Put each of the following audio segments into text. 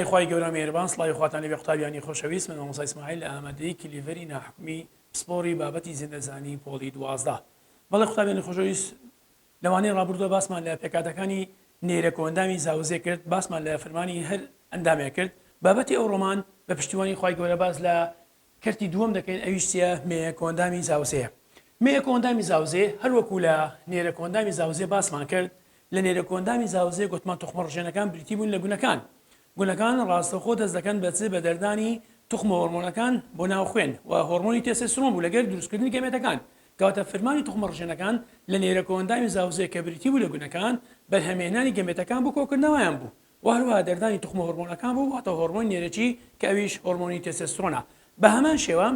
خوای گەورە میهرەبان سڵاوی خواتان لێبێ قوتابیانی خۆشەویست من مامۆستا ئیسماعیل لە ئامادەیی کلیڤەری ناحکومی پسپۆڕی بابەتی زیندەزانی پۆڵی 12 بەڵێ قوتابیانی خۆشەویست لەوانەی ڕابردووە باسمان لە پێکهاتەکانی نێرە کۆئەندامی زاوزێ کرد باسمان لە فرمانی هەر ئەندامێک کرد بابەتی ئەو ڕۆمان بە پشتیوانی خوای گەورە باس لە کەرتی دووەم دەکەین ئەویش چیە؟ مێیە کۆئەندامی زاوزێیە. مێیە کۆئەندامی زاوزێ هەر وەکو لە نێرە کۆئەندامی زاوزێ باسمان کرد، لە نێرە کۆئەندامی زاوزێ گۆتمان توخمە ڕژێنەکان بریتی بوون لە گونەکان. گونەکان ڕاستەوخۆ دەست دەکەن بە چ؟ بە دەردانی توخمە هۆرمۆنەکان بۆ ناو خوێن و هۆرمۆنی تێستێسترۆن بوو لەگەر دروستکردنی گەمێتەکان. کەواتە فرمانی توخمە ڕژێنەکان لە نێرە کۆئەندامی زاوزێ کە بریتی بوو لە گونەکان، بەرهەمهێنانی گەمێتەکان بۆ کۆکردنەوەیان بوو. وە هەروەها دەردانی توخمە هۆرمۆنەکان بوو واتە هۆرمۆنی نێرەکی کە ئەویش هۆرمۆنی تێستێسترۆنە بە هەمان شێوە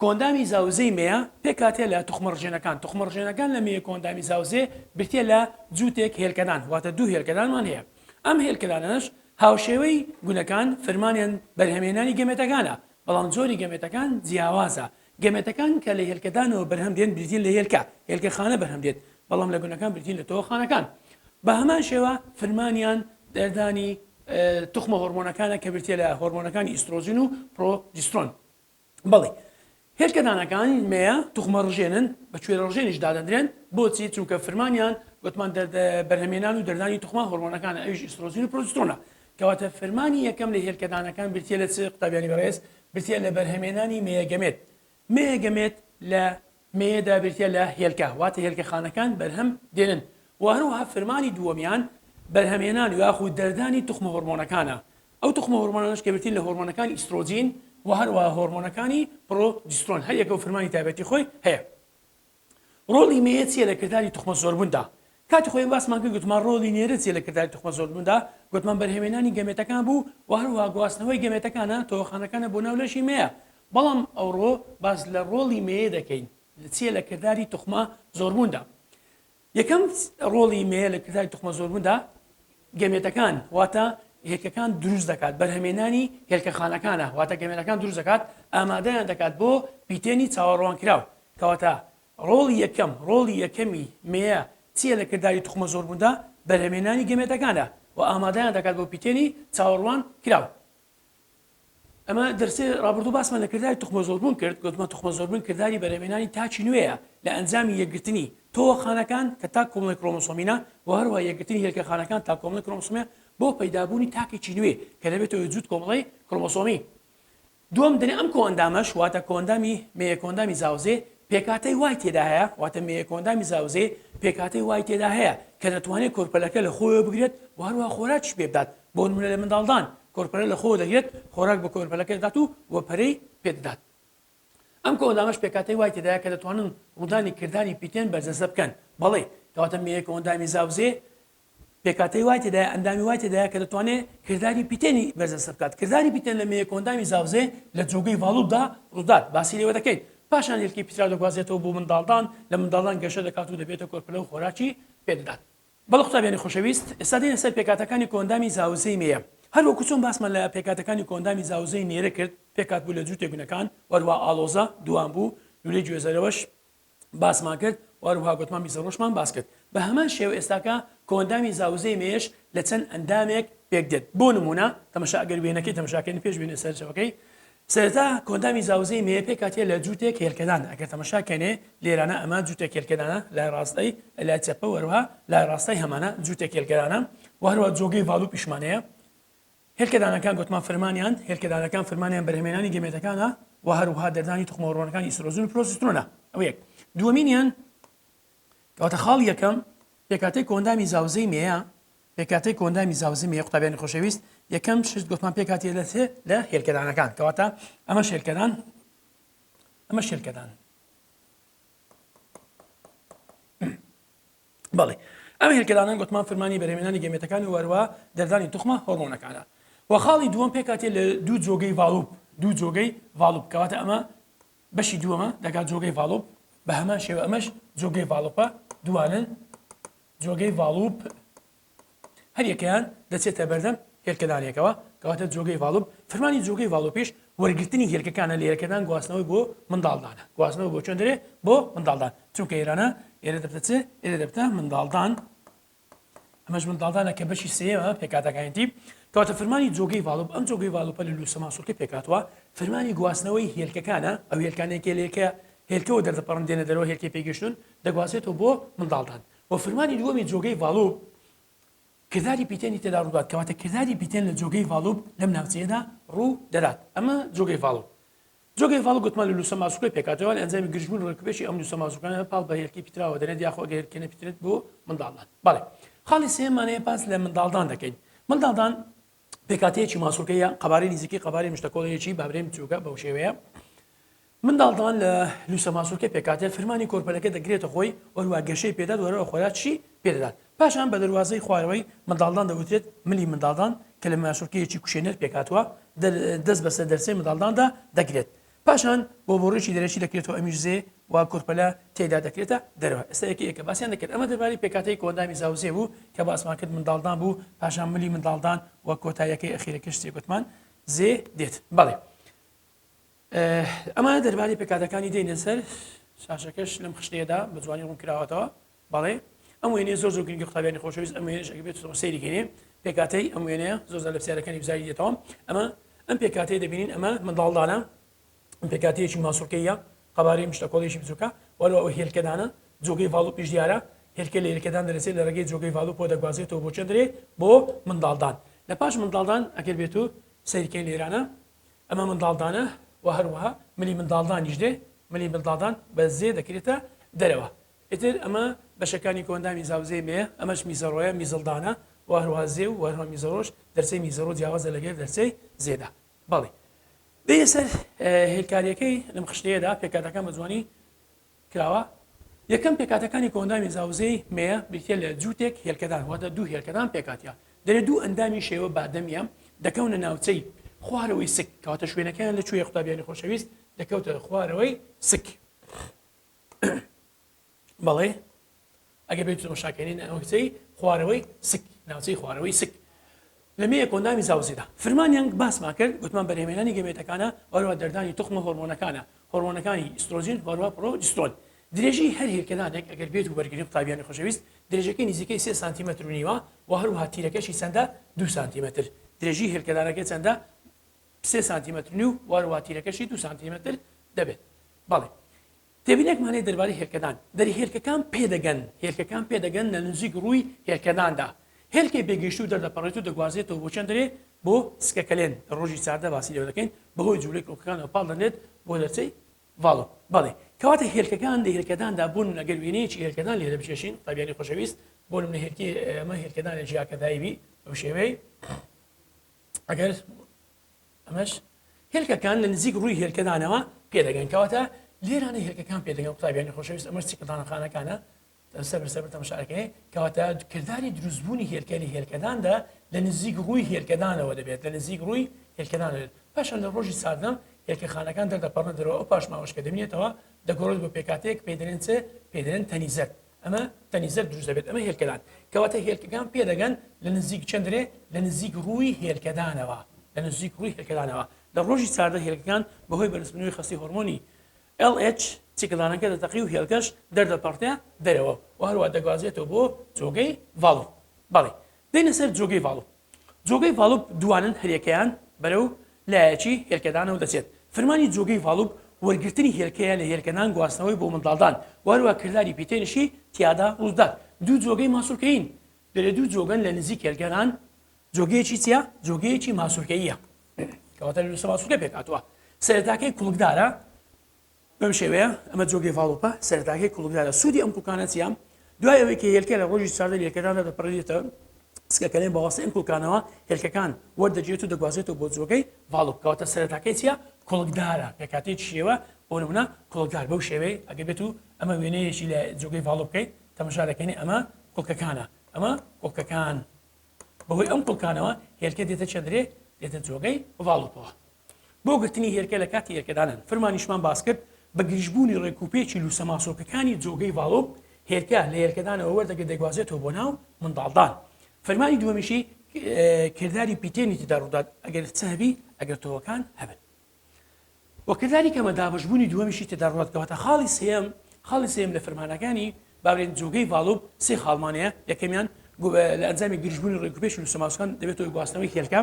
کۆئەندامی زاوزێی مێیە پێکهاتە لە توخمە ڕژێنەکان توخمە ڕژێنەکان لە مێیە کۆئەندامی زاوزێ بریتیە لە جووتێک هێلکەدان واتە دوو هێلکەدانمان هەیە ئەم هێلکەدانەش هاوشێوەی گونەکان فرمانیان بەرهەمهێنانی گەمێتەکانە بەڵام جۆری گەمێتەکان جیاوازە گەمێتەکان کە لە هێلکەدانەوە بەرهەم دێن بریتین لە هێلکە، هێلکە خانە بەرهەم دێت، بەڵام لە گونەکان بریتین لە تۆوە خانەکان. بە هەمان شێوە فرمانیان دەردانی توخمە هۆرمۆنەکانە کە بریتیە لە هۆرمۆنەکانی ئیسترۆجین و پرۆجیسترۆن. بەڵی هێلکەدانەکان مێیە توخمە ڕژێنن، بە کوێرە ڕژێنیش دادەندرێن، بۆچی؟ چونکە فرمانیان گوتمان بەرهەمێنان و دەردانی توخمە هۆرمۆنەکانە ئەویش ئیسترۆجین و پرۆجیسترۆنە. کەواتە فرمانی یەکەم لە هێلکەدانەکان بریتیە لە چ قوتابیانی بەڕێز؟ بریتیە لە بەرهەمێنانی مێیەگەمێت. مێیەگەمێت لە مێیەدا بریتیە لە هێلکە، واتە هێلکەخانەکان بەرهەم دێنن. وە هەروەها فرمانی دووەمیان بەرهەمێنان یاخود دەردانی توخمە هۆرمۆنەکانە. ئەو توخمە هۆرمۆنانەش کە بریتین لە هۆرمۆنەکانی ئیسترۆجین و هەروەها هۆرمۆنەکانی پرۆجیسترۆن هەر یەکەو فرمانی تایبەتی خۆی هەیە. ڕۆڵی مێیە چییە لە کرداری توخمە زۆربووندا؟ کاتی خۆی باسمان کرد گوتمان ڕۆڵی نێرە چییە لە کرداری توخمە زۆربووندا؟ گوتمان بەرهەمێنانی گەمێتەکان بوو و هەروەها گواستنەوەی گەمێتەکانە، تۆوەخانەکانە بۆ ناو لەشی مێیە. بەڵام ئەوڕۆ باس لە ڕۆڵی مێیە دەکەین چییە لە کرداری توخمە زۆربووندا؟ یەکەم ڕۆڵی مێیە لە کرداری توخمە زۆربووندا گەمێتەکان واتە هێلکەکان دروست دەکات، بەرهەمێنانی هێلکەخانەکانە، واتە گەمێتەکان دروست دەکات، ئامادەیان دەکات بۆ پیتێنی چاوەڕوانکراو. کەواتە ڕۆڵی یەکەم، ڕۆڵی یەکەمی مێیە چییە لە کرداری توخمە زۆربووندا؟ بەرهەمێنانی گەمێتەکانە و ئامادەیان دەکات بۆ پیتێنی چاوەڕوان کراو. ئەمە دەرسی ڕابردوو باسمان لە کرداری توخمە زۆربوون کرد، گوتمان توخمە زۆربوون کرداری بەرهەمێنانی تاکی نوێیە لە ئەنجامی یەکگرتنی تۆوە خانەکان کە تاک کۆمەڵی کرۆمۆسۆمینە و هەروەها یەکگرتنی هێلکە خانەکان تاک کۆمەڵی کرۆمۆسۆمیە بۆ پەیدابوونی تاکێکی نوێ کە دەبێتە هۆی جووت کۆمەڵەی کرۆمۆسۆمی. دووەم دەنێ ئەم کۆئەندامەش واتە کۆئەندامی مێیە کۆئەندامی زاوزێ پێکهاتەی وای تێدا هەیە واتە مێیە کۆئەندامی زاوزێ پێکهاتەی وای تێدا هەیە کە دەتوانێت کۆرپەلەکە لە خۆیەوە بگرێت و هەروەها خۆراکیش پێ بدات بۆ نمونە لە منداڵدان کۆرپەلە لە خۆوە دەگرێت خۆراک بە کۆرپەلەکە دەدات و و پەرەی پێ دەدات ئەم کۆئەندامەش پێکهاتەی وای تێدایە کە دەتوانن ڕوودانی کرداری پیتێن بەرجەستە بکەن بەڵێ کەواتە مێیە کۆئەندامی زاوزێ پێکهاتەی وای تێدایە، ئەندامی وای تێدایە کە دەتوانێت کرداری پیتێنی بەرجەستە بکات. کرداری پیتێن لە مێیە کۆئەندامی زاوزێ لە جۆگەی ڤاڵوپدا ڕوودات، باسی لێوە دەکەین. پاشان هێلکەی پیتراو دەگوازێتەوە بۆ منداڵدان، لە منداڵدان گەشە دەکات و دەبێتە کۆرپەلە و خۆراکی پێ دەدات. بەڵێ قوتابیانی خۆشەویست، ئێستا دێینە سەر پێکهاتەکانی کۆئەندامی زاوزێی مێیە. هەر وەکو چۆن باسمان لە پێکهاتەکانی کۆئەندامی زاوزێی نێرە کرد، پێکهاتبوو لە جووتێک گونەکان، وەروەها ئاڵۆزە، دووان بوو، لوولەی گوێزەرەوەش، باسمان کرد و هەروەها گۆتمان میزەڕۆشمان باس کرد بە هەمان شێوە ئێستاکە کۆئەندامی زاوزێی مێش لە چەند ئەندامێک پێک دێت بۆ نمونە تەمەشا ئەگەر وێنەکەی تەمەشاکەین پێش وێنە سەرچەوەکەی سەرەتا کۆئەندامی زاوزێی مێ پێکهاتیە لە جووتێک هێلکەدان ئەگەر تەمەشا کەنێ لێرانە ئەمە جووتێک هێلکەدانە لای ڕاستەی لای چەپە وەروها لای ڕاستەی هەمانە جووتێک هێلکەدانە و هەروە جۆگەی ڤالوپیشمانەیە هێلکەدانەکان گۆتمان فرمانیان، هێلکەدانەکان فرمانیان بەرهەمێنانی گەمێتەکانە و هەروەها دەردانی توخمە هۆرمۆنەکانی ئیسترۆجین و پرۆجسترۆنە. ئەوە یەک. دووەمینیان کەواتە خاڵی یەکەم پێکهاتەی کۆئەندامی زاوزێی مێیە، پێکهاتەی کۆئەندامی زاوزێی مێیە قوتابیانی خۆشەویست یەکەم شت گۆتمان پێکهاتیە لە چ؟ لە هێلکەدانەکان. کەواتە ئەمەش هێلکەدان، ئەمەش هێلکەدان. بەڵێ ئەم هێلکەدانان گوتمان فرمانی بەرهەمێنانی گەمێتەکان و هەروەها دەردانی توخمە هۆرمۆنەکانە و خاڵی دووەم پێکهاتیە لە دوو جۆگەی ڤاڵوپ دوو جۆگەی ڤاڵوپ کەواتە ئەمە بەشی دووەمە دەکات جۆگەی ڤاڵوپ بە هەمان شێوە ئەمەش جۆگەی ڤاڵوپە دوانن جۆگەی ڤاڵوپ هەریەکەیان دەچێتە بەردەم هێلکەدانێکەوە، کەواتە جۆگەی ڤاڵوپ، فرمانی جۆگەی ڤاڵوپیش وەرگرتنی هێلکەکانە لە هێلکەدان گواستنەوەی بۆ منداڵدانە، گواستنەوە بۆ چۆن دەرێ؟ بۆ منداڵدان، چونکە ئێرانە ئێرە دەبتە چ؟ ئێرە دەبتە منداڵدان، ئەمەش منداڵدانە کە بەشی سێیەمە پێکهاتەکانیەتی. کەواتە فرمانی جۆگەی ڤاڵوپ، ئەم جۆگەی ڤاڵوپە لە لووسە ماسوولکە پێکهاتووە، فرمانی گواستنەوەی هێلکەکانە، ئەو هێلکانەی کە لە هێلکەوە دەردەپەڕن دێنە دەرەوە هێلکەی پێگەیشتوون دەگوازێتەوە بۆ منداڵدان. وە فرمانی دووەمی جۆگەی ڤاڵوپ کرداری پیتێنی تێدا ڕوودات، کەواتە کرداری پیتێن لە جۆگەی ڤاڵوپ لەم ناوچەیەدا ڕوو دەدات. ئەمە جۆگەی ڤاڵوپ. جۆگەی ڤاڵوپ گوتمان لە لووسە ماسوولکە پێکهاتووە، لە ئەنجامی گرژبوون و ڕێکوپێکی ئەم لووسە ماسوولکانە پاڵ بە هێلکەی پیتراوە دەنێت یاخۆ ئەگەر هێلکە نەپیترێت بۆ منداڵدان. بەڵێ خاڵی سێیەممان هەیە باس لە منداڵدان دەکەین. منداڵدان پێکهاتەیەکی ماسوولکەیە، قەبارەی نزیکەی قەبارەی مشتەکۆڵەیەکی بابرێن بچووکە بەو شێوەیە. منداڵدان لە لووسە ماسوولکە پێکهاتە، فرمانی کۆرپەلەکە دەگرێتە خۆی و هەروەها گەشەی پێدات و هەروەها خۆراکیشی پێدەدات. پاشان بە دەروازەی خوارەوەی منداڵدان دەوترێت ملی منداڵدان کە لە ماسولکەیەکی کوشێنەر پێکهاتووە، دەست بەسەر دەرچەی منداڵداندا دەگرێت. پاشان بۆ بۆڕێکی دەرەکی دەکرێتەوە ئەمیش زێ و کۆرپەلە تێیدا دەکرێتە دەرەوە. ئێستا یەکە یەکە باسیان دەکرد. ئەمە دەربارەی پێکهاتەی کۆئەندامی زاوزێ بوو کە باسمان کرد منداڵدان بوو، پاشان ملی منداڵدان و کۆتاییەکەی ئەخیرەکەش چی گوتمان زێ دێت. بەڵێ. ئەمانە دەربارەی پێکهاتەکانی دێنە سەر شاشەکەش لەم خشتەیەدا بە جوانی ڕوون کراوەتەوە. بەڵێ ئەم وێنەیە زۆر زۆر گرنگی قوتابیانی خۆشەویست ئەم وێنەیەش ئەگەر بێت سەیری کەینێ پێکهاتەی ئەم وێنەیە زۆر زۆر لە پرسیارەکانی وزاری دێتەوە ئەمە ئەم پێکهاتەیە دەبینین ئەمە منداڵدانە ئەم پێکهاتەیەکی ماسوولکەیە قەبارەی مشتەکۆڵێکی بچووکە وەلو ئەو هێلکەدانە جۆگەی ڤاڵوپیش دیارە هێلکە لە هێلکەدان دەرەچێت لە ڕێگەی جۆگەی ڤاڵوپەوە دەگوازێتەوە بۆ چەندرێ بۆ منداڵدان لە پاش منداڵدان ئەگەر بێت و سەیرکەین لێرانە ئەمە منداڵدانە و هەروەها ملی منداڵدانیش دێ ملی منداڵدان بە زێ دەکرێتە دەرەوە ئیتر ئەمە بەشەکانی کۆئەندامی زاوزێی مێیە، ئەمەش میزەڕۆیە، میزڵدانە، و هەروەها زێ و هەروەها میزەڕۆش، دەرچەی میزەڕۆ جیاوازە لەگەل دەرچەی زێدا. بەڵی. دێینە سەر هێلکارییەکەی لەم خشتەیەدا پێکهاتەکان بە جوانی کراوە. یەکەم پێکهاتەکانی کۆئەندامی زاوزێی مێیە بریتییە لە جووتێک هێلکەدان، واتە دوو هێلکەدان پێکهاتیە. دەرێ دوو ئەندامی شێوە بادەمیە دەکەونە ناوچەی خوارەوەی سک، کەواتە شوێنەکەیان لە کوێیە قوتابیانی خۆشەویست؟ دەکەوتە خوارەوەی سک. بەڵێ ئەگەر بێت تەماشاکەین ناوچەی خوارەوەی سک ناوچەی خوارەوەی سک لە مێیە کۆندامی زاوزێدا فرمانیان باسمان کرد گوتمان بەرهەمێنانی گەمێتەکانە وەروە دەردانی توخمە هۆرمۆنەکانە هۆرمۆنەکانی ئیسترۆجین وەروە پرۆجسترۆن درێژی هەر هێلکەدانێک ئەگەر بێت و بەرگری قوتابیانی خۆشەویست درێژەکەی نزیکەی 3 سانتیمەتر و نیوە و هەروەها تیرەکەشی چەندە 2 سانتیمەتر درێژی هێلکەدانەکەی چەندە 3 سانتیمەتر نیو و هەروەها تیرەکەشی 2 سانتیمەتر دەبێت بەڵێ تێبینیەکمان هەیە دەربارەی هێلکەدان، دەری هێلکەکان پێدەگەن، هێلکەکان پێدەگەن لە نزیک ڕووی هێلکەداندا، هێلکەی پێگەیشتوو دەردەپەڕێت و دەگوازرێتەوە بۆ چەندرێ بۆ سکەکەلێن، لە ڕۆژی 14 باسی لێوە دەکەین، بەهۆی جوولەی کڵۆکەکانەوە پاڵ دەنرێت بۆ دەرچەی ڤاڵۆ. بەڵێ کەواتە هێلکەکان لە هێلکەداندا بۆ نمونە گەر وێنەیەکی هێلکەدان لێرە بکێشین قوتابیانی خۆشەویست بۆ نمونە هێلکەی ئەمە هێلکەدانێکی ئاکەدایبی بەو شێوەیە ئەگەر ئەمەش هێلکەکان لە نزیک ڕووی هێلکەدانەوە پێدەگەن کەواتە لێرانە هێلکەکان پێدەگەن قوتابیانی خۆشەویست ئەمەش چیکڵدانە خانەکانە سەبر سەبر تەماشاکەی کەواتە کرداری دروستبوونی هێلکە لە هێلکەداندا لە نزیک ڕووی هێلکەدانەوە دەبێت لە نزیک ڕووی هێلکەدان دەبێت پاشان لە ڕۆژی چاردەم هێلکە خانەکان دەردەپەڕنە دەرەوە ئەو پاشماوەش کە دەمێنێتەوە دەگۆڕێت بۆ پێکهاتەیەک پێی دەلێن چ پێی دەلێن تەنیزەک ئەمە تەنی زەرد دروست دەبێت ئەمە هێلکەدان کەواتە هێلکەکان پێدەگەن لە نزیک چەندرێ لە نزیک ڕووی هێلکەدانەوە لە نزیک ڕووی هێلکەدانەوە لە ڕۆژی 14 هێلکەکان بەهۆی بەرزبوونەوەی خەستی هۆرمۆنی LH چیکڵدانەکە دەتەقی و هێلکەش دەردەپەڕتە دەرەوە و هەروە دەگوازێتەوە بۆ جۆگەی ڤاڵۆ بەڵێ دێنە سەر جۆگەی ڤاڵۆ جۆگەی ڤاڵوپ دووانن هەریەکەیان بەرەو لایەکی هێلکەدانەوە دەچێت. فرمانی جۆگەی ڤاڵوپ وەرگرتنی هێلکەیە لە هێلکەدان گواستنەوەی بۆ منداڵدان و هەروەها کرداری پیتێنیشی تیادا ڕوودەدات. دوو جۆگەی ماسولکەیین. دەرێ دوو جۆگەن لە نزیک هێلکەدان جۆگەیەکی چیە؟ جۆگەیەکی ماسولکەییە. کەواتە لە لووسە ماسولکە پێکهاتووە. سەرەتاکەی کوڵکدارە. بەم شێوەیە ئەمە جۆگەی ڤاڵوپە سەرەتاکەی کوڵکدارە سوودی ئەم کوڵکانە چییە؟ دوای ئەوەی کە هێلکە لە ڕۆژی 14 هێلکەداندا دەپەڕێتە سکەکەلێن بە واسطەی ئەم کوڵکانەوە هێلکەکان وەردەگیرێت و دەگوازێتەوە بۆ جۆگەی ڤاڵوپ کەواتە سەرەتاکەی چییە؟ کوڵکدارە پێکهاتەیەکی شێوە بۆ نمونە کوڵکدار بەو شێوەیە ئەگەر بێت و ئەمە وێنەیەکی لە جۆگەی ڤاڵوپ بکەیت تەماشا دەکەین ئەمە کوڵکەکانە ئەمە کوڵکەکان بەهۆی ئەم کوڵکانەوە هێلکە دێتە چەندرێ دێتە جۆگەی ڤاڵوپەوە بۆ گرتنی هێلکە لە کاتی هێلکەدانان فرمانیشمان باس کرد بە گرژبوونی ڕێکوپێکی لووسە ماسۆکەکانی جۆگەی ڤاڵۆپ هێلکە لە هێلکەدانەوە وەردەگرێت دەگوازێتەوە بۆ ناو منداڵدان. فرمانی دووەمیشی کرداری پیتێنی تێدا ڕوودات ئەگەر چ هەبی ئەگەر تۆوەکان هەبن. و کرداری کەمە دابەشبوونی دووەمیشی تێدا ڕوودات کەواتە خاڵی سێیەم خاڵی سێیەم لە فرمانەکانی با بڵێین جۆگەی ڤاڵوپ سێ خاڵمان هەیە یەکەمیان لە ئەنجامی گرژبوونی ڕێکوپێکی لووسەماسوولکان دەبێتە هۆی گواستنەوەی هێلکە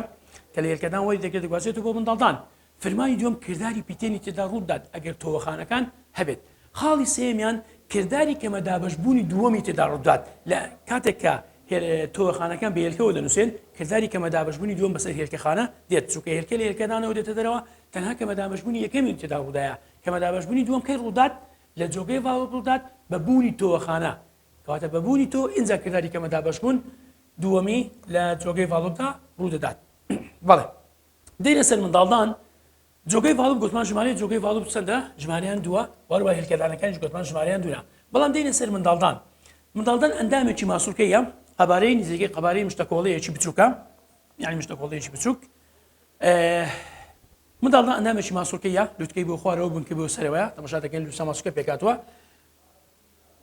کە لە هێلکەدان وەری دەگرێت دەگوازێتەوە بۆ منداڵدان. فرمانی دووەم کرداری پیتێنی تێدا ڕوودات ئەگەر تۆوەخانەکان هەبێت. خاڵی سێیەمیان کرداری کەمە دابەشبوونی دووەمی تێدا ڕوودات لە کاتێک کە تۆوەخانەکان بە هێلکەوە دەنووسێن کرداری کەمە دابەشبوونی دووەم بەسەر هێلکەخانە دێت چونکە هێلکە لە هێلکەدانەوە دێتە دەرەوە تەنها کەمە دابەشبوونی یەکەمی تێدا ڕوودایە کەمە دابەشبوونی دووەم کەی ڕوودات لە جۆگەی ڤاڵۆپ ڕوودات بە بوونی تۆوەخانە کەواتە بە بوونی تۆ ئینجا کرداری کەمە دابەشبوون دووەمی لە جۆگەی ڤاڵۆپدا ڕوودەدات بەڵێ دێینە سەر منداڵدان جۆگەی ڤاڵوب گوتمان ژمارەی جۆگەی ڤاڵوب چەندە ژمارەیان دووە وەروە هێلکەدانەکانیش گوتمان ژمارەیان دوورە بەڵام دێینە سەر منداڵدان منداڵدان ئەندامێکی ماسولکەیە قەبارەی نزیکەی قەبارەی مشتەکۆڵەیەکی بچووکە یعنی مشتەکۆڵەیەکی بچووک منداڵدان ئەندامێکی ماسولکەیە لوتکەی بۆ خوارەوە بنکە بۆ سەرەوەیە تەماشا دەکەین لوسە ماسولکە پێکاتوە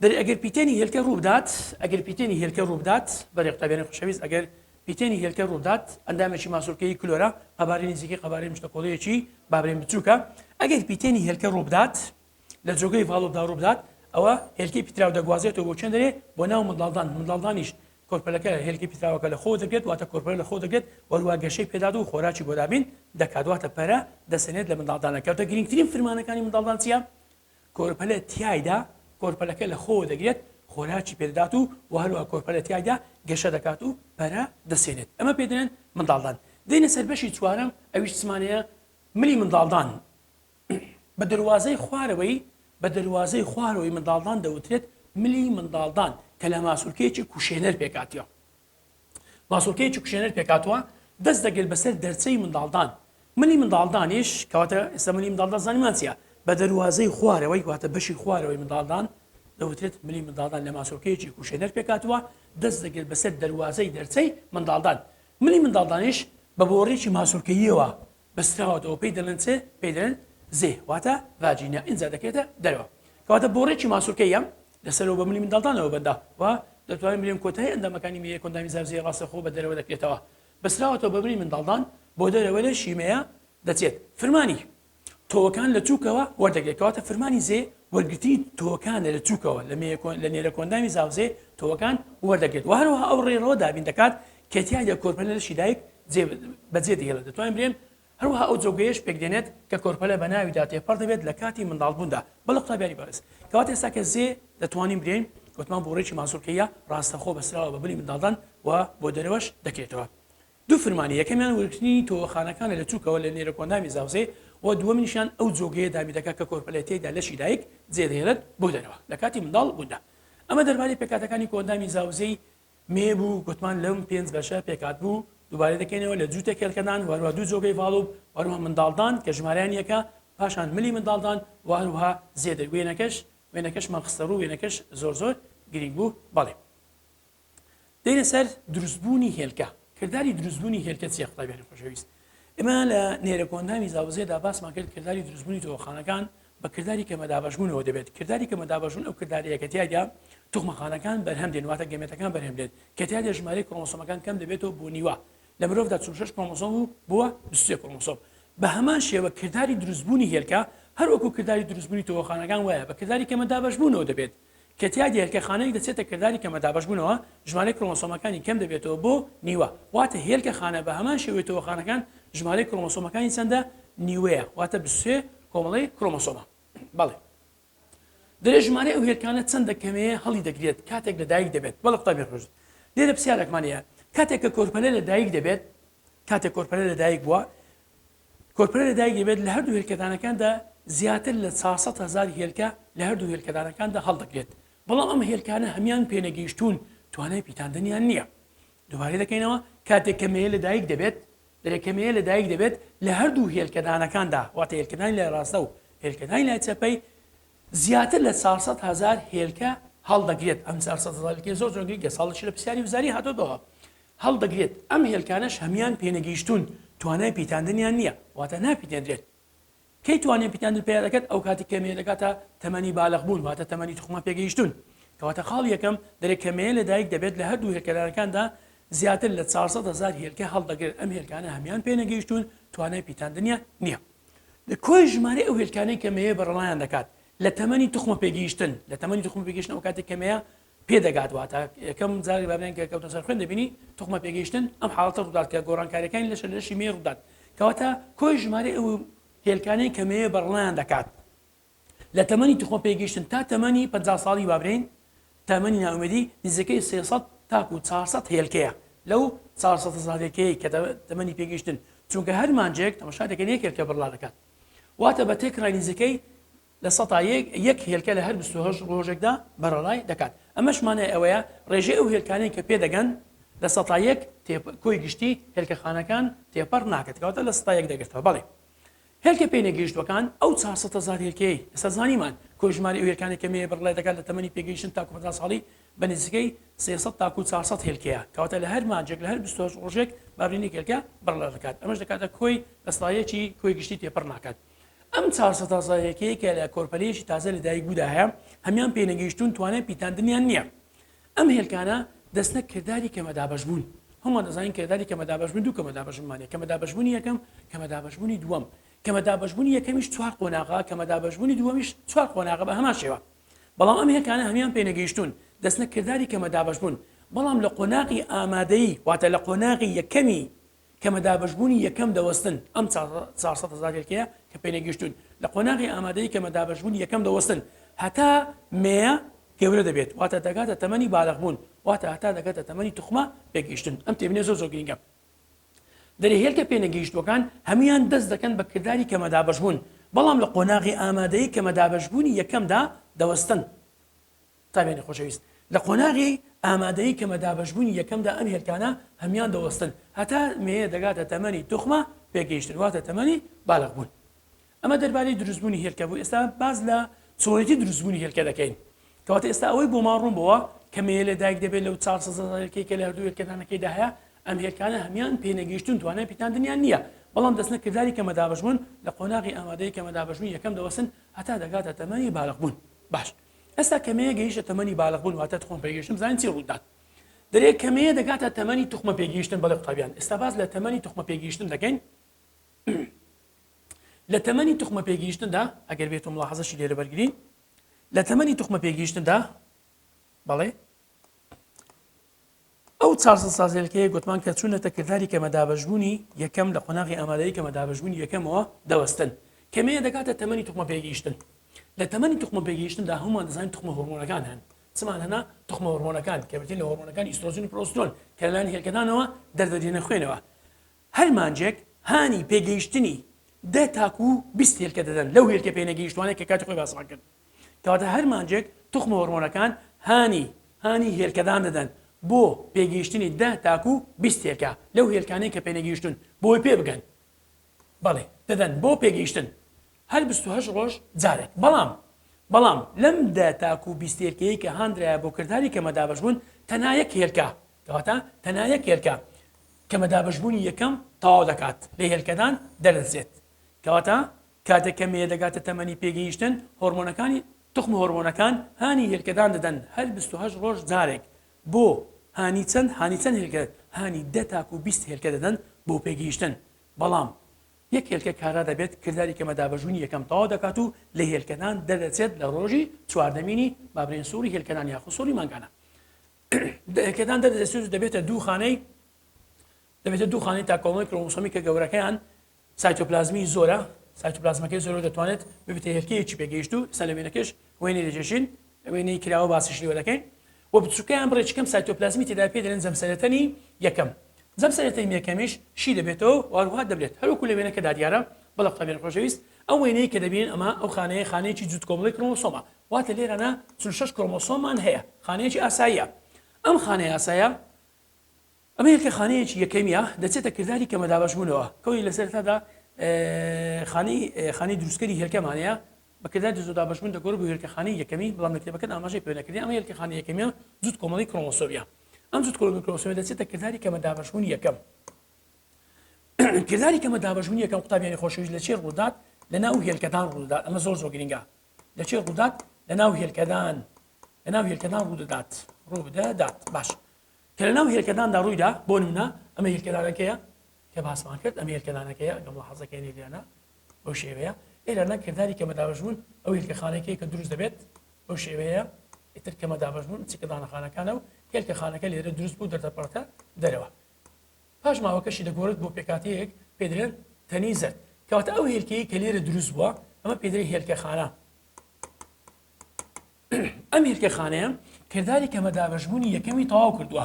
دەرێ ئەگەر پیتێنی هێلکە ڕووبدات، ئەگەر پیتێنی هێلکە ڕووبدات، بەرێ قوتابیانی خۆشەویست ئەگەر پیتێنی هێلکە ڕووبدات، ئەندامێکی ماسولکەیی کلۆرە، قەبارەی نزیکەی قەبارەی مشتەکۆڵەیەکی بابرێن بچووکە، ئەگەر پیتێنی هێلکە ڕووبدات، لە جۆگەی ڤاڵۆپدا ڕووبدات، ئەوە هێلکەی پیتراو دەگوازێتەوە بۆ چێن دەرێ؟ بۆ ناو منداڵدان، منداڵدانیش کۆرپەلەکە هێلکەی پیتراوەکە لە خۆوە دەگرێت، واتە کۆرپەلە لە خۆ دەگرێت، وەروا گەشەی پێدات و خۆراکی بۆ دابین دەکات، واتە پەرە دەسەنێت لە منداڵدانە. کەواتە گرنگترین فرمانەکانی منداڵدان چییە؟ کۆرپەلە تیایدا کۆرپەلەکە لە خۆوە دەگرێت، خۆراکی پێدەدات و وە هەروەها کۆرپەلە تیایدا گەشە دەکات و پەرە دەسێنێت. ئەمە پێی دەڵێن منداڵدان. دێینە سەر بەشی چوارەم ئەویش چمانەیە ملی منداڵدان. بە دەروازەی خوارەوەی بە دەروازەی خوارەوەی منداڵدان دەوترێت ملی منداڵدان کە لە ماسولکەیەکی کوشێنەر پێکهاتووە. ماسوڵکەیەکی کوشێنەر پێکهاتووە دەست دەگرێت بەسەر دەرچەی منداڵدان ملی منداڵدانیش کەواتە ئێستا ملی منداڵدان زانیمان چییە بە دەروازەی خوارەوەی واتە بەشی خوارەوەی منداڵدان دەوترێت ملی منداڵدان لە ماسوڵکەیەکی کوشێنەر پێکهاتووە دەست دەگرێت بەسەر دەروازەی دەرچەی منداڵدان ملی منداڵدانیش بە بۆڕێکی ماسوڵکەییەوە بەستراوەتەوە پێی دەڵێن چ؟ پێی دەڵێن زێ واتە ڤاجینا ئینجا دەکرێتە دەرەوە کەواتە بۆڕێکی ماسولکەیە لەسەرەوە بە ملی منداڵدانەوە بەندە و دەتوانین بلێن کۆتایی ئەندامەکانی مێیە کۆندامی زاوزێی ڕاستەخۆ بە دەرەوە دەکرێتەوە بەستراوەتەوە بە ملی منداڵدان بۆ دەرەوە لە شیمەیە دەچێت فرمانی تۆوەکان لە چووکەوە وەردەگرێت کەواتە فرمانی زێ وەرگرتنی تۆوەکانە لە چووکەوە لە لە نێرە کۆندامی زاوزێ تۆوەکان وەردەگرێت و هەروەها ئەو ڕێڕەوە دابین دەکات کە تیایدا کۆرپەلە لەشی دایک جێ بەجێ دەهێڵێت دەتوانین بلێن هەروەها ئەو جۆگەیەش پێکدێنێت کە کۆرپەلە بە ناویدا تێپەڕ دەبێت لە کاتی منداڵبووندا بەڵێ قوتابیانی بەڕێز کەواتە ئێستا کە زێ دەتوانین بلێین گوتمان بۆڕێکی ماسولکەیە ڕاستەخۆ بەستراوە بە بنی منداڵدان و بۆ دەرەوەش دەکرێتەوە دوو فرمانی یەکەمیان وەرگرتنی تۆوەخانەکانە لە چووکەوە لە نێرەکۆندامی زاوزێ و دووەمینیشیان ئەو جۆگەیە دابین دەکات کە کۆرپەلە تێیدا لەشی دایک جێدەهێڵێت بۆ دەرەوە لە کاتی منداڵ بووندا ئەمە دەربارەی پێکهاتەکانی کۆئەندامی زاوزێی مێ بوو، گوتمان لەم پێنج بەشە پێکهاتبوو، دووبارەی دەکەینەوە لە جووتێک هێلکەدان و هەروەها دوو جۆگەی ڤاڵوب و هەروەها منداڵدان کە ژمارەیان یەکە، پاشان ملی منداڵدان و هەروەها زێدە وێنەکەش وێنەکەشمان خستە ڕوو وێنەکەش زۆر زۆر گرینگ بوو بەڵێ دێینە سەر دروستبوونی هێلکە کرداری دروستبوونی هێلکە چییە قوتابیانی خۆشەویست ئێمە لە نێرەکۆندامی زاوزێدا باسمان کرد کرداری دروستبوونی تۆخانەکان بە کرداری کەمەدابەشبوونەوە دەبێت، کرداری کەمەدابەشبوون ئەو کردارەیە کە تیایدا توخمەخانەکان بەرهەم دێن واتە گەمێتەکان بەرهەم دێن کە تیایدا ژمارەی کرۆمۆسۆمەکان کەم دەبێتەوە بۆ نیوە لە مرۆڤدا 46 کرۆمۆسۆم و بووە 23 کرۆمۆسۆم بە هەمان شێوە کرداری دروستبوونی هێلکە هەر وەکو کرداری دروستبوونی تۆوەخانەکان وایە بە کرداری کەمەدابەشبوونەوە دەبێت کە تیایدا هێلکە خانەیەک دەچێتە کرداری کەمەدابەشبوونەوە ژمارەی کرۆمۆسۆمەکانی کەم دەبێتەوە بۆ نیوە واتە هێلکە خانە بە هەمان شێوەی تۆوەخانەکان ژمارەی کرۆمۆسۆمەکانی چەندە نیوەیە واتە 23 کۆمەڵەی کرۆمۆسۆمە بەڵێ دەرێ ژمارەی ئەو هێلکانە چەندە کەمەیە هەڵی دەگرێت کاتێک لە دایک دەبێت بەڵێ قوتابی خۆش لێرە پرسیارێکمان هەیە کاتێک کە کۆرپەلە لە دایک دەبێت کاتێک کۆرپەلە لە دایک بووە کۆرپەلە لە دایک دەبێت لە هەردوو هێلکەدانەکاندا زیاتر لە 400 هزار هێلکە لە هەردوو هێلکەدانەکاندا هەڵدەگرێت بەڵام ئەم هێلکانە هەمان پێنەگەیشتون توانای پیتاندنیان نییە دووبارەی دەکەینەوە کاتێک کە مێیە لە دایک دەبێت دەرێ کە مێیە لە دایک دەبێت لە هەردوو هێلکەدانەکاندا واتە هێلکەدانی لای ڕاستە و هێلکەدانی لای چەپەی زیاتر لە 400 هزار هێلکە هەڵدەگرێت ئەم 400 هزار هێلکە زۆر زۆر گرنگە ساڵێکی لە پرسیاری وزاری هاتۆتەوە هەڵدەگرێت ئەم هێلکانەش هەمان پێنەگەیشتوون توانای پیتاندنیان نییە واتە ناپیتێندرێت کەی توانای پیتاندن پەیا دەکات؟ ئەو کاتی کە مێیە دەگاتە تەمەنی بالغ بوون واتە تەمەنی توخمە پێگەیشتوون. کەواتە خاڵی یەکەم دەرێ کە مێیە لە دایک دەبێت لە هەردوو هێلکەدانەکاندا زیاتر لە 400 هەزار هێلکە هەڵدەگرێت ئەم هێلکانە هەمان پێنەگەیشتوون توانای پیتاندنیان نییە. کۆی ژمارەی ئەو هێلکانەی کە مێیە بەڕەڵایان دەکات لە تەمەنی توخمە پێگەیشتن لە تەمەنی توخمە پێگەیشتن ئەو کاتێک کە مێیە پێدەگات واتە یەکەم جاری بابێن کە کەوتە سەر خوێن دەبینی توخمە پێگەیشتن ئەم حاڵەتە ڕوودات کە گۆڕانکاریەکانی لەشە لەشی مێ ڕوودات کەواتە کۆی ژمارەی ئەو هێلکانەی کە مێ بەڕڵایان دەکات لە تەمەنی توخمە پێگەیشتن تا تەمەنی 50 ساڵی بابرین تەمەنی نائومێدی نزیکەی 300 تاکو 400 هێلکەیە لەو 400 هەزار هێلکەیە کە تەمەنی پێگەیشتن چونکە هەر مانجێک تەماشا دەکەن یەک هێلکە بڕڵا دەکات واتە بە تێکڕای نزیکەی 1% یەک هێلکە لە هەر 28 ڕۆژێکدا بەرەڵای دەکات. ئەمەش مانای ئەوەیە ڕێژەی ئەو هێلکانەی کە پێدەگەن 1% کۆی گشتی هێلکەخانەکان تێپەڕ ناکات، کەواتە 1% دەگرتەوە. بەڵێ هێلکە پێنەگەیشتووەکان ئەو 400 هەزار هێلکەیەی ئێستا زانیمان کۆی ژمارەی ئەو هێلکانەی کە مێ بەرەڵای دەکات لە تەمەنی پێگەیشتن تاکو 50 ساڵی بە نزیکەی 300 تاکو 400 هێلکەیە، کەواتە لە هەر مانجێک لە هەر 28 ڕۆژێک بابرینێک هێلکە بەرەڵا دەکات، ئەمەش دەکاتە کۆی 1% کۆی گشتی تێپەڕ ناکات. ئەم 400 هەزار هێلکەیە کە لە کۆرپەلەیەکی تازە لەدایکبوودا هەیە هەموان پێنەگەیشتوون توانای پیتاندنیان نییە. ئەم هێلکانە دەستنە کرداری کەمەدابەشبوون. هەموومان دەزانین کرداری کەمەدابەشبوون دوو کەمەدابەشبوونمان هەیە، کەمەدابەشبوونی یەکەم، کەمەدابەشبوونی دووەم. کەمەدابەشبوونی یەکەمیش چوار قۆناغە، کەمەدابەشبوونی دووەمیش چوار قۆناغە بە هەمان شێوە. بەڵام ئەم هێلکانە هەموان پێنەگەیشتوون، دەستنە کرداری کەمەدابەشبوون. بەڵام لە قۆناغی ئامادەیی، واتە لە قۆناغی یەکەمی کەمەدابەشبوونی یەکەم دەوەستن، ئەم 400 هەزار هێلکەیە کە پێنەگەیشتوون لە قۆناغی ئامادەیی کەمەدابەشبوونی یەکەم دەوەستن هەتا مێیە گەورە دەبێت، واتە دەگاتە تەمەنی بالغبوون، واتە هەتا دەگاتە تەمەنی توخمە پێگەیشتن. ئەم تێبینیە زۆر زۆر گرینگە. دەرێ هێلکە پێنەگەیشتووەکان هەموویان دەست دەکەن بە کرداری کەمەدابەشبوون، بەڵام لە قۆناغی ئامادەیی کەمەدابەشبوونی یەکەمدا دەوەستن. قوتابیانی خۆشەویست لە قۆناغی ئامادەیی کەمە دابەشبوونی یەکەمدا ئەم هێلکانە هەموان دەوەستن هەتا مێیە دەگاتە تەمەنی توخمە پێگەیشتن واتە تەمەنی بالغ بوون. ئەمە دەربارەی دروستبوونی هێلکە بوو ئێستا باس لە چۆنێتی دروستبوونی هێلکە دەکەین. کەواتە ئێستا ئەوەی بۆمان ڕوون بۆوە کە مێیە لە دایک دەبێت لەو 400 هەزار هێلکەی کە لە هەردوو هێلکەدانەکەیدا هەیە ئەم هێلکانە هەموان پێنەگەیشتون توانای پیتاندنیان نییە بەڵام دەستنە کرداری کەمە دابەشبوون لە قۆناغی ئامادەیی کەمە دابەشبوون یەکەم دەوەستن هەتا دەگاتە تەمەنی بالغ بوون. باش ئێستا کە مێیە گەیشتە تەمەنی بالغ بوون واتە تخم پێگەیشتن بزانین چی ڕوودات دەرێ کە مێیە دەگاتە تەمەنی توخمە پێگەیشتن بەڵێ قوتابیان ئێستا باس لە تەمەنی توخمە پێگەیشتن دەکەین لە تەمەنی توخمە پێگەیشتندا ئەگەر بێت و ملاحەزەشی لێرە بەرگرین لە تەمەنی توخمە پێگەیشتندا بەڵێ ئەو 400 سازێلکەیە گوتمان کە چوونەتە کرداری کەمەدابەشبوونی یەکەم لە قۆناغی ئامادەیی کەمەدابەشبوونی یەکەمەوە دەوەستن. کەمەیە دەگاتە تەمەنی توخمە پێگەیشتن. لە تەمەنی توخمە پێگەیشتندا هەموومان دەزانین توخمە هۆرمۆنەکان هەن. چمان هەنە؟ توخمە هۆرمۆنەکان کە بریتین لە هۆرمۆنەکانی ئیسترۆجین و پرۆسترۆن کە لەلایەن هێلکەدانەوە دەردەدرێنە خوێنەوە. هەر مانگێک هانی پێگەیشتنی دە تاکوو 20 هێلکە دەدەن لەو هێلکە پێنەگەیشتوانەی کە کاتی خۆی باسمان کرد. کەواتە هەر مانگێک توخمە هۆرمۆنەکان هانی هانی هێلکەدان دەدەن بۆ پێگەیشتنی دە تاکو 20 هێلکە لەو هێلکانەی کە پێنەگەیشتون بۆی پێ بگەن بەڵێ دەدەن بۆ پێگەیشتن هەر 28 ڕۆژ جارێک بەڵام بەڵام لەم دە تاکو 20 هێلکەیە کە هاندرایە بۆ کرداری کەمە دابەشبوون تەنها یەک هێلکە کەواتە تەنها یەک هێلکە کەمە دابەشبوونی یەکەم تەواو دەکات لە هێلکەدان دەردەچێت کەواتە کاتێک کە مێیە دەگاتە تەمەنی پێگەیشتن، هۆرمۆنەکانی توخمە هۆرمۆنەکان هانی هێلکەدان دەدەن هەر 28 ڕۆژ جارێک بۆ هانی چەند هانی چەند هێلکە هانی دە تاکو 20 هێلکە دەدەن بۆ پێگەیشتن بەڵام یەک هێلکە کارا دەبێت کرداری کەمە دابەشبوونی یەکەم تەواو دەکات و لە هێلکەدان دەردەچێت لە ڕۆژی چواردەمینی بابرێن سوڕی هێلکەدان یاخود سوڕی مانگانە هێلکەدان دەردەچێت و دەبێتە دوو خانەی دەبێتە دوو خانەی تاکۆمەڵی کرۆمۆسۆمی کە گەورەکەیان سایتۆپلازمی زۆرە، سایتۆپلازمەکەی زۆرە و دەتوانێت ببێتە هێلکەیەکی پێگەیشتوو، ئێستا لە وێنەکەش وێنەی دەکێشین، وێنەی کراوە باسیش لێوە دەکەین، و بچووکەیان بڕێکی کەم سایتۆپلازمی تێدا پێی دەلێن جەمسەرەتەنی یەکەم. جەمسەرەتەنی یەکەمیش شی دەبێتەوە و هەروەها دەبرێت. هەروەکو لە وێنەکەدا دیارە، بەڵێ قوتابیانی خۆشەویست، ئەو وێنەیە کە دەبینن ئەمە ئەو خانەیە خانەیەکی جووت کۆمەڵەی کرۆمۆسۆمە، واتە لێرانە 46 کرۆمۆسۆممان هەیە، خانەیەکی ئاساییە. ئەم خانەیە ئاسایە ئەمە هێلکە خانەیەکی یەکەمیە دەچێتە کرداری کەمەدابەشبوونەوە کەوی لە سەرەتادا خانەی خانەی دروستکەری هێلکەمان هەیە بە کرداری دزۆدابەشبوون دەگۆڕێت بۆ هێلکە خانەی یەکەمی بەڵام لە کتێبەکەت ئاماژەی پێ نەکردی ئەمە هێلکە خانەی یەکەمیە جووت کۆمەڵی کرۆمۆسۆمیە ئەم جووت کۆمەڵی کرۆمۆسۆمیە دەچێتە کرداری کەمەدابەشبوونی یەکەم کرداری کەمەدابەشبوونی یەکەم قوتابیانی خۆشەویست لە چی ڕوودات لە ناو هێلکەدان ڕوودات ئەمە زۆر زۆر گرنگە لە چی ڕوودات لە ناو هێلکەدان لە ناو هێلکەدان ڕوودەدات ڕوودەدات باش کە لەناو هێلکەداندا ڕوویدا، بۆ نمونە ئەمە هێلکەدانەکەیە کە باسمان کرد، ئەمە هێلکەدانەکەیە ئەگەر ملاحەزەکەین لێرانە بەو شێوەیە، لێرانە کرداری کەمەدابەشبوون ئەو هێلکەخانەکەیە کە دروست دەبێت بەو شێوەیە. ئیتر کەمە دابەشبوون چیکە دانەخانەکانە و هێلکە خانەکە لێرە دروست بوو دەردەپەڕێتە دەرەوە. پاشماوەکەشی دەگۆڕێت بۆ پێکهاتەیەک پێ دەلێن تەنی زەرد. کەواتە ئەو هێلکەیەی کە لێرە دروست بووە ئەمە پێ دەلێن هێلکەخانە. ئەم هێلکەخانەیە کرداری کەمە دابەشبوونی یەکەمی تەواو کردووە.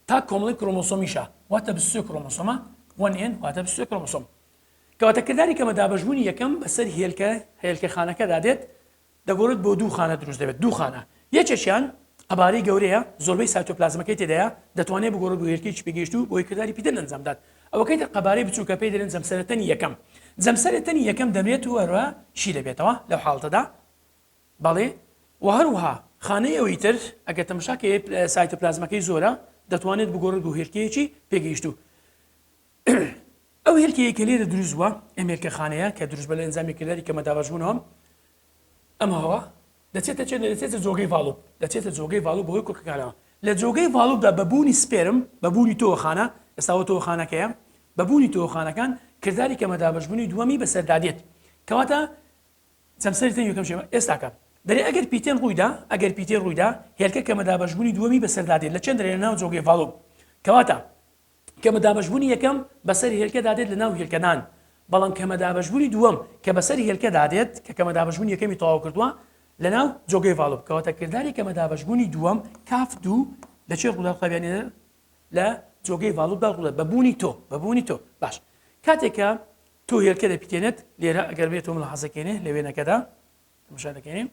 تا کۆمەڵی کرۆمۆسۆمیشە واتە 23 کرۆمۆسۆمە 1N واتە 23 کرۆمۆسۆم. کەواتە کرداری کەمە دابەشبوونی یەکەم بەسەر هێلکە هێلکەخانەکەدا دێت دەگۆڕێت بۆ دوو خانە دروست دەبێت دوو خانە یەکێکیان قەبارەی گەورەیە زۆربەی سایتۆپلازمەکەی تێدایە دەتوانێت بگۆڕێت بۆ هێلکەیەکی پێگەیشتوو بۆی کرداری پیتن ئەنجام بدات ئەوەکەی تر قەبارەی بچووکە پێی دەلێن جەمسەرە تەنی یەکەم جەمسەرە تەنی یەکەم دەمرێت و هەروە شی دەبێتەوە لەو حاڵەتەدا بەڵێ و هەروەها خانەی ئەوی تر ئەگەر تەماشاکەی سایتۆپلازمەکەی زۆرە دەتوانێت بگۆڕێت بۆ هێلکەیەکی پێگەیشتوو ئەو هێلکەیە کە لێرە دروست بووە ئەم هێلکە خانەیە کە دروست بە لە ئەنجامی کرداری کەمە دابەشبوونەوە ئەم هەوا دەچێتە چێ دەچێتە جۆگەی ڤاڵوب دەچێتە جۆگەی ڤاڵوب بەهۆی کۆکەکانەوە لە جۆگەی ڤاڵوبدا بە بوونی سپێرم بە بوونی تۆخانە ئێستاوە تۆخانەکەیە بە بوونی تۆخانەکان کرداری کەمە دابەشبوونی دووەمی بەسەردا دێت کەواتە جەمسەری تەنی یەکەم شێوە ئێستاکە دەرێ ئەگەر پیتێن ڕوویدا ئەگەر پیتێن ڕوویدا هێلکە کەمە دابەشبوونی دووەمی بەسەردا دێت لە چێن دەرێ لە ناو جۆگەی ڤاڵوب کەواتە کەمە دابەشبوونی یەکەم بەسەر هێلکەدا دێت لەناو هێلکەدان، بەڵام کەمە دابەشبوونی دووەم کە بەسەر هێلکەدا دێت کە کەمە دابەشبوونی یەکەمی تەواو کردووە لەناو جۆگەی ڤاڵوب، کەواتە کرداری کەمە دابەشبوونی دووەم کاف دوو لە چێ ڕوودات قوتابیانی لە جۆگەی ڤاڵوبدا ڕوودات بە بوونی تۆ بە بوونی تۆ باش کاتێک کە تۆ هێلکە دەپیتێنێت لێرە ئەگەر بێت تۆ ملاحەزەکەینێ لە وێنەکەدا تەماشا دەکەینێ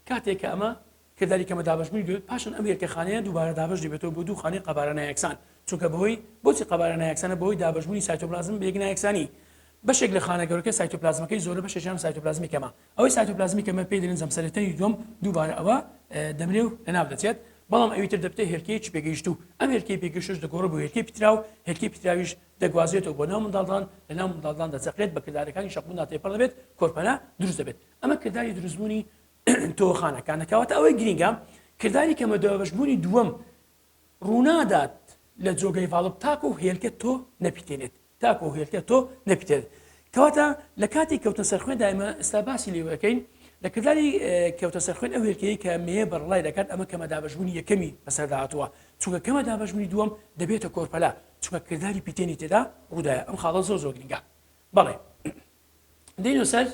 کاتێک کە ئەمە کرداری کەمە دابەشبوونی دوێت پاشان ئەم هێلکە خانەیە دووبارە دابەش دەبێتەوە بۆ دوو خانەی قەبارە نایەکسان چونکە بەهۆی بۆچی قەبارە نایەکسانە بەهۆی دابەشبوونی سایتۆپلازم بە یەک نایەکسانی بەشێک لە خانە گەورەکە سایتۆپلازمەکەی زۆرە بەشێکیان سایتۆپلازمی کەمە ئەوەی سایتۆپلازمی کەمە پێی دەلێن جەمسەرەتەنی دووەم دووبارە ئەوە دەمرێ و لەناو دەچێت بەڵام ئەوی تر دەبێتە هێلکەیەکی پێگەیشتوو ئەم هێلکەی پێگەیشتووش دەگۆڕێت بۆ هێلکەی پیتراو هێلکەی پیتراویش دەگوازرێتەوە بۆ ناو منداڵدان لەناو منداڵدان دەچەقێت بە کردارەکانی شەقبووندا تێپەڕ دەبێت کۆرپەلە دروست دەبێت ئەمە کرداری دروستبوونی تۆخانەکانە کەواتە ئەوەی گرینگە کرداری کەمە دابەشبوونی دووەم ڕوونادات لە جۆگەی ڤاڵب تاکو هێلکە تۆ نەپیتێنێت تاکو هێلکە تۆ نەپیتێنێت کەواتە لە کاتی کەوتە سەرخوێندا ئێمە ئێستا باسی لێوەکەین لە کرداری کەوتە سەرخوێن ئەو هێلکەیە کە مێ بەڕڵای دەکات ئەمە کەمە دابەشبوونی یەکەمی بەسەردا هاتووە چونکە کەمە دابەشبوونی دووەم دەبێتە کۆرپەلە چونکە کرداری پیتێنی تێدا ڕوودایە ئەم خاڵە زۆر زۆر گرنگە بەڵێ دێینەوە سەر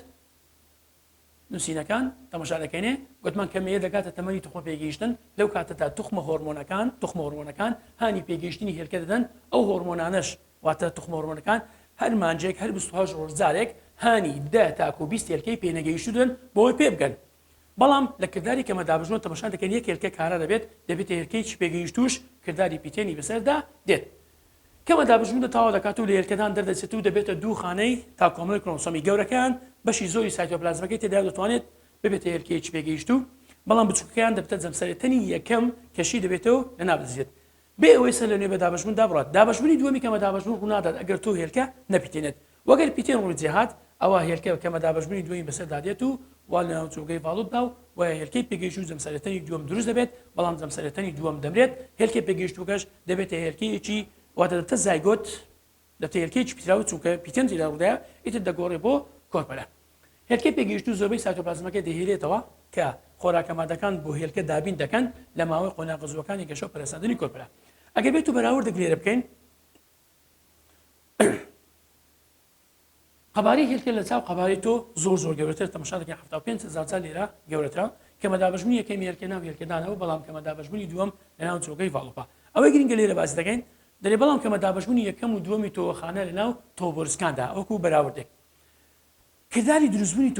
نووسینەکان تەماشا دەکەینێ گوتمان کە مێیە دەگاتە تەمەنی توخمە پێگەیشتن لەو کاتەدا توخمە هۆرمۆنەکان توخمە هۆرمۆنەکان هانی پێگەیشتنی هێلکە دەدەن ئەو هۆرمۆنانەش واتە توخمە هۆرمۆنەکان هەر مانجێک هەر 28 ڕۆژ جارێک هانی دە تاکو 20 هێلکەی پێنەگەیشتوو دەدەن بۆی پێ بگەن بەڵام لە کرداری کەمە دابژنەوە تەماشا دەکەن یەک هێلکە کارا دەبێت دەبێتە هێلکەیەکی پێگەیشتووش کرداری پیتێنی بەسەردا دێت کەمە دابژمونە تەواو دەکات و لە هێلکەدان دەردەچێت و دەبێتە دوو خانەی تا کۆمەڵی کرۆمۆسۆمی گەورەکەیان بەشی زۆری سایتۆپلازمەکەی تێدایە و دەتوانێت ببێتە هێلکەیەکی پێگەیشتوو بەڵام بچووکەکەیان دەبێتە جەمسەرێ تەنی یەکەم کە شی دەبێتەوە لەناو دەچێت بێ ئەوەی سەر لە نوێ بە دابەشبوون دابڕات دابەشبوونی دووەمی کەمە دابەشبوون ڕوونادات ئەگەر تۆ هێلکە نەپیتێنێت وەگەر پیتێن ڕووی جێهات ئەوا هێلکە کەمە دابەشبوونی دووەمی بەسەردا دێت و وا لەناو جۆگەی ڤاڵوبدا و وایە هێلکەی پێگەیشتوو جەمسەرە تەنی دووەم دروست دەبێت بەڵام جەمسەرە تەنی دووەم دەمرێت هێلکە پێگەیشتووەکەش دەبێتە هێلکەیەکی واتە دەبێتە زایگۆت دەبێتە هێلکەیەکی پیتراو چونکە پیتێن تێدا ڕوودایە ئیتر دەگۆڕێ بۆ کۆرپەلە هێلکەی پێگەیشتوو زۆربەی سایتۆپلازمەکەی دەهێلێتەوە کە خۆراکە مادەکان بۆ هێلکە دابین دەکەن لە ماوەی قۆناغە زووەکانی گەشە و پەرەسەندنی کۆرپەلە ئەگەر بێت و بەراوردێک لێرە بکەین قەبارەی هێلکە لە چاو قەبارەی تۆ زۆر زۆر گەورەتر تەماشا دەکەین 75 هەزار جار لێرە گەورەترە کەمە دابەشبوونی یەکەمی هێلکە ناو هێلکەدانەوە بەڵام کەمە دابەشبوونی دووەم لە ناو جۆگەی ڤاڵۆپا ئەوەی گرنگە لێرە باسی دەکەین دەرێ بەڵام کەمە دابەشبوونی یەکەم و دووەمی تۆوەخانە لە ناو تۆبۆرسکاندا وەکو بەراوردێک کرداری دروستبوونی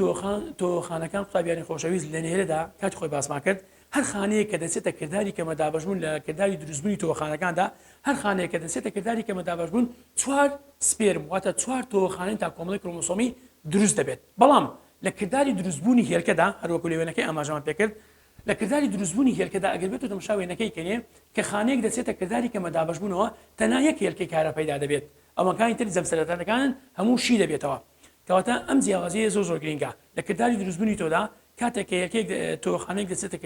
تۆوەخانەکان قوتابیانی خۆشەویست لە نێرەدا کاتی خۆی باسمان کرد هەر خانەیەک کە دەچێتە کرداری کەمە دابەشبوون لە کرداری دروستبوونی تۆوەخانەکاندا هەر خانەیەک کە دەچێتە کرداری کەمە دابەشبوون چوار سپێرم واتە چوار تۆوەخانەی تا کۆمەڵی کرۆمۆسۆمی دروست دەبێت بەڵام لە کرداری دروستبوونی هێلکەدا هەروەکو لە وێنەکەی ئاماژەمان پێکرد لە کرداری دروستبوونی هێلکەدا ئەگەر بێت و تەماشا وێنەکەی کەنێ کە خانەیەک دەچێتە کرداری کەمە دابەشبوونەوە تەنها یەک هێلکەی کارا پەیدا دەبێت ئەوەکانی تر جەمسەرەتانەکانن هەموو شی دەبێتەوە کەواتە ئەم جیاوازیە زۆر زۆر گرینگە لە کرداری دروستبوونی تۆدا کاتێک کە هێلکەیەک تۆخانەیەک دەچێتە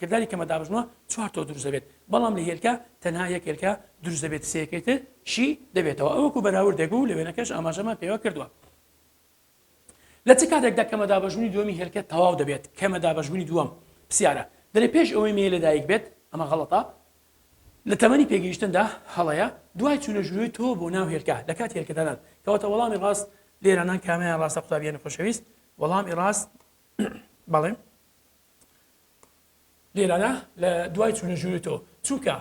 کرداری کەمە دابژنەوە چوار تۆ دروست دەبێت بەڵام لە هێلکە تەنها یەک هێلکە دروست دەبێت سێیەکەی تر شی دەبێتەوە ئەوەکو بەراوردێک و لە وێنەکەش ئاماژەمان پێوە کردووە. لە چ کاتێکدا کەمە دابەشبوونی دووەمی هێلکە تەواو دەبێت؟ کەمە دابەشبوونی دووەم پرسیارە. دەرێ پێش ئەوەی مێ لەدایک بێت، ئەمە غەڵەتە. لە تەمەنی پێگەیشتندا هەڵەیە. دوای چوونە ژوورەوەی تۆ بۆ ناو هێلکە، لە کاتی هێلکەدانان. کەواتە وەڵامی ڕاست لێرانان کامەیان ڕاستە قوتابیانی خۆشەویست؟ وەڵامی ڕاست بەڵێ لێرانە لە دوای چوونە ژووری تۆ چونکە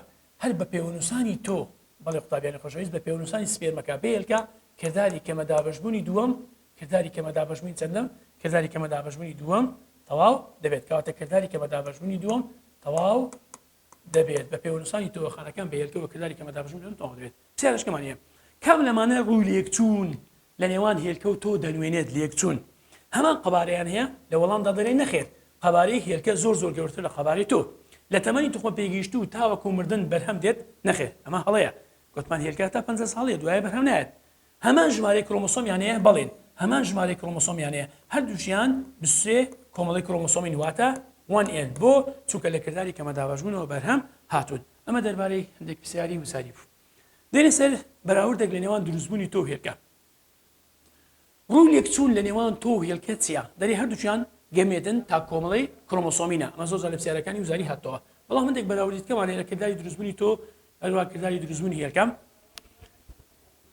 هەر بە پێوەنووسانی تۆ بەڵێ قوتابیانی خۆشەویست بە پێوەنووسانی سپێرمەکە بێلکە کرداری کەمە دابەشبوونی دووەم کرداری کەمە دابەشبوونی چەندەم کرداری کەمە دابەشبوونی دووەم تەواو دەبێت کەواتە کرداری کەمە دابەشبوونی دووەم تەواو دەبێت بە پێوەنووسانی تۆوەخانەکان بە هێلکە وە کرداری کەمە دابەشبوونی دووەم تەواو دەبێت پرسیارەکەمان هەیە کام لەمانە ڕووی لێکچوون لە نێوان هێلکە و تۆ دەنوێنێت لێکچوون هەمان قەبارەیان هەیە لە وەڵامدا دەرێ نەخێر قەبارەی هێلکە زۆر زۆر گەورەتر لە قەبارەی تۆ لە تەمەنی توخمە پێگەیشتوو تاوەکو مردن بەرهەم دێت نەخێر ئەمە هەڵەیە گوتمان هێلکە تا 50 ساڵیە دوایە بەرهەم نایەت هەمان ژمارەی کرۆمۆسۆمیان هەیە بەڵێن هەمان ژمارەی کرۆمۆسۆمیان هەیە هەردووشیان 23 کۆمەڵی کرۆمۆسۆمین واتە 1N بۆ چونکە لە کرداری کەمە دابەشبوونەوە بەرهەم هاتوون ئەمە دەربارەی هەندێک پرسیاری وزاری بوو دێنە سەر بەراوردێک لە نێوان دروستبوونی تۆ و هێلکە. ڕووی لێکچوون لە نێوان تۆ و هێلکە چییە؟ دەرێ هەردووکیان گەمێتن تا کۆمەڵەی کرۆمۆسۆمینە. ئەمە زۆر جار لە پرسیارەکانی وزاری هاتەوە. بەڵام هەندێک بەراوردی تکەمان هەیە لە کرداری دروستبوونی تۆ هەروەها کرداری دروستبوونی هێلکە.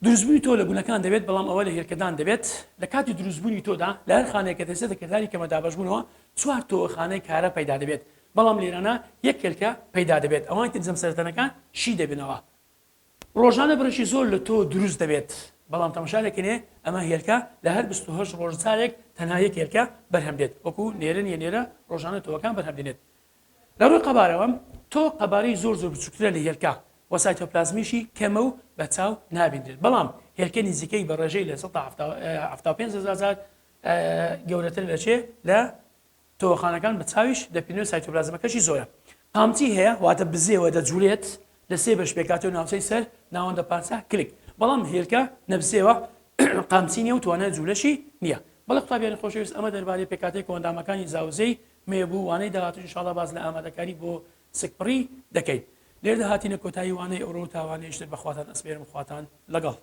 دروستبوونی تۆ لە گونەکان دەبێت، بەڵام ئەوە لە هێلکەدان دەبێت. لە کاتی دروستبوونی تۆدا لە هەر خانەیەک کە دەچێتە کرداری کەمە دابەشبوونەوە چوار تۆوەخانەی کارە پەیدا دەبێت. بەڵام لێرانە یەک هێلکە پەیدا دەبێت ئەوانی تر جەمسەرەتەنەکان شی دەبنەوە. ڕۆژانە بڕێکی زۆر لە تۆ دروست دەبێت بەڵام تەماشا دەکەنێ ئەمە هێلکە لە هەر 28 ڕۆژ جارێک تەنها یەک هێلکە بەرهەم دێت وەکو نێرە نیە نێرە ڕۆژانە تۆوەکان بەرهەم دێنێت. لە ڕووی قەبارەوە تۆ قەبارەی زۆر زۆر بچووکترە لە هێلکە و سایتۆپلازمیشی کەمە و بە چاو نابیندرێت بەڵام هێلکە نزیکەی بە ڕێژەی لە 75 هەزار گەورەتر لە چێ لە تۆوەخانەکان بە چاویش دەبینن و سایتۆپلازمەکەشی زۆرە. قامچی هەیە واتە بزێوە دەجولێت لە سێ بەش پێکهاتووە ناوچەی سەر، ناوەندە پارچە، کلک. بەڵام هێلکە نەبزێوە قامچی نییە و توانای جولەشی نییە. بەڵێ قوتابیانی خۆشەویست ئەمە دەربارەی پێکهاتەی کۆئەندامەکانی زاوزێی مێ بوو وانەی داهاتوو ان شاء اللە باس لە ئامادەکاری بۆ سکپڕی دەکەین. لێرەدا هاتینە کۆتایی وانەی ئەوڕۆ و تا وانەیەکی تر بە خواتان ئەسپێرم خواتان لەگەڵ.